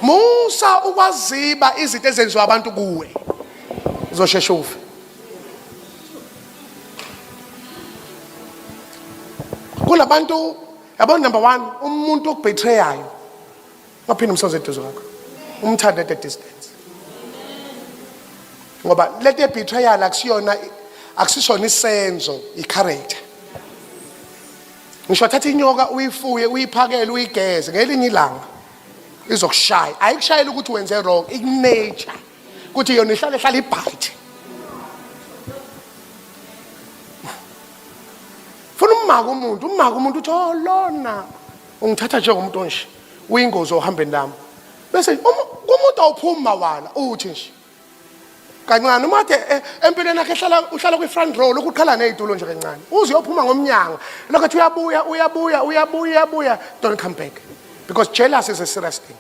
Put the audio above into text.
Musa ukwaziba izinto ezenziwa abantu kuwe. Uzoshesha ufe. Kunabantu yabo number 1 umuntu okubetreyayo ungaphinde umsoze eduze kwakho. Umthande at a distance. Ngoba lento yebetrayal akusiyona akusisona isenzo i-character. Ngisho thatha inyoka uyifuye uyiphakele uyigeze ngelinye ilanga izokushaya. Ayikushayela ukuthi wenze wrong, ikunature. Kuthi yona ihlale ihlale ibhayithe. Funa ummaka umuntu, ummaka umuntu uthi oh lona ungithatha njengomuntu onje. Uyingozi ohambeni lami. Bese kumuntu awuphumi mawala uthi nje kancane uma kade eh, empilweni yakhe ehlala uhlala kwi-front row lokhu uqhala ney'tulo nje kancane uze uyophuma ngomnyango lokhu ethi uyabuya uyabuya uyabuya uyabuya don't come back because jealous is a serious thing.